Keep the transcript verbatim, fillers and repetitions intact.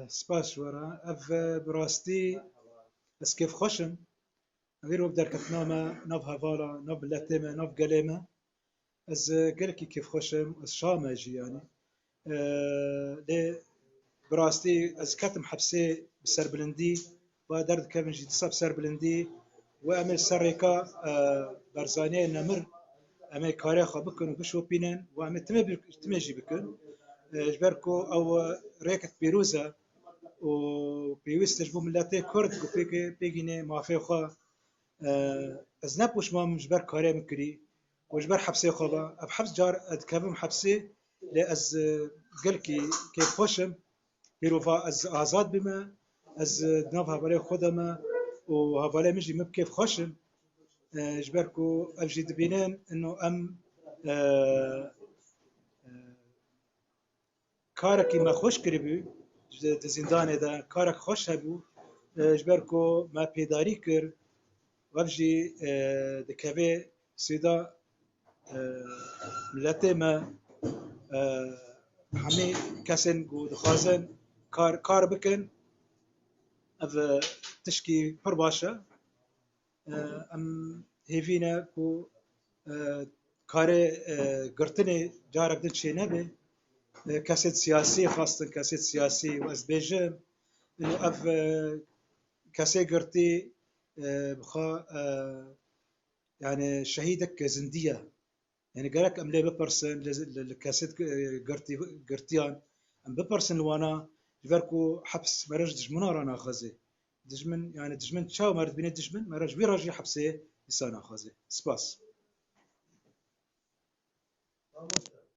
Spas ji we re. Ev, e, bi rastî ez kêfxweş im. Vîr we bi derketina me, nav hevala, nav miletê me, nav gelê me. Ez, e, gelekî kêfxweş im, ez şa me jî yanî. E, lê bi rastî ez ketim hepsê bi serbilindî, ba derdikevin jî disa bi serbilindî. Û em ê ser rêka, e, Barzaniyê nemir, em ê karê xwe bikin û bişopînin û em ê timê bi-, timê jî bikin. E, ji ber ku ew rêkek pîroz e û pêwîst e ji bo miletê Kurd ku pêkê, pêgînê mafê xwe. E, ez ne poşman ji ber karê min kirî û ji ber hepsê xwe ve. Ev heps car ez dikevim hepsê, lê ez, e, gelkî kêfxweş im. Pêrova ez azad bime, ez, e, di nav hevalê xwe de me û hevalê min jî min bi kêf xweş in. E, ji ber ku ev jî dibînin, ino em, e, e, karekî me xweş kiribû, di, di zîndanê de karek xweş hebû, e, ji ber ku me pêdarî kir, ev jî, e, dikeve sêda, e, miletê me, e, hemî kesên ku dixwazin kar, kar bikin, ev, e, tişkî pir baş e. E, em hêvî ne ku, e, karê, e, girtinê carek din çênebe. E, kesên siyasî xwestin, kesên siyasî û ez bêjim, ino ev, e, kesê girtî, e, bi xwe, e, yani şehîdek zindî ye. Yani gerek em lê bipirsin, li, li, li kesê, e, girtî-, girtiyan, em bipirsin li wana, ji ber ku heps mere ji dijmina re naxwaze. Dijmin, yani dijmin çawa mere dibîne dijmin, mere ji wî re jî hepsê dîsa naxwaze. Spas.